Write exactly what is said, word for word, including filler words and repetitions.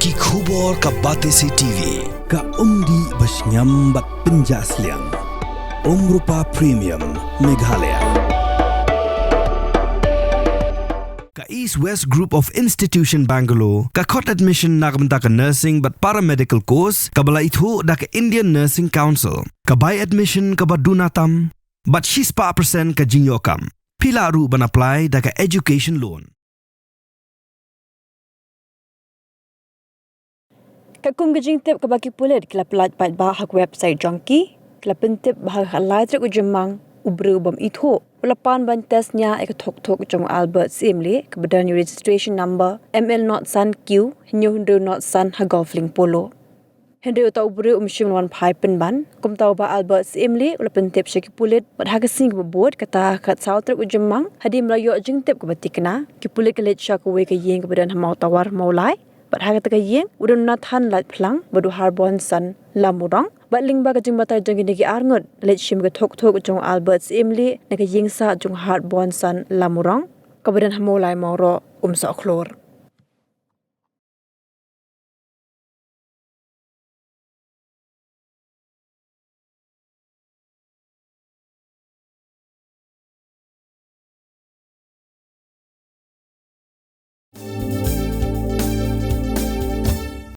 Ki khubor ka Batesi T V, ka umdih ba shngiam bad pynjah sliang. Umrupa Premium, Meghalaya. Ka East West Group of Institution Bangalore, ka khot admission na ka bynta ka nursing bad paramedical course, kaba la ithuh da ka Indian Nursing Council, ka bai admission kaba duna tam, bad shispah percent ka jingïoh kam. Phi lah ruh ban apply da ka education loan. Katkum ka jingtip kaba ki pulit ki la pyllait paidbah ha ka website jong ki, ki la pyntip ba ha ka lai tarik u Jymmang, u briew bym ithuh u la pan ban test nia ïa ka thok thok jong u Albert Syiemlieh kaba don ïa u registration number M L not san Q hynñiew hynriew not san ha Golf Link Polo. Hynrei uta u briew um shym la wan phai pynban. Kumta u Bah Albert Syiemlieh u la pyntip sha ki pulit bad ha ka sngi kaba bud, kata ha ka khatsaw tarik u Jymmang, hadien ba la ïoh jingtip kaba thikna, ki pulit ki leit sha kawei ka ïing kaba don ha Mawtawar, Mawlai. Bad ha kata ka ïing u don u Nathan Laitphlang bad u Harbonson Lamurong. Bad lyngba ka jingbatai jong kine ki arngut, la leit shim ïa ka thok thok jong u Albert Syiemlieh na ka ïing sah jong u Harbonson Lamurong kaba don ha Mawlai, Mawroh, Umsohkhlur.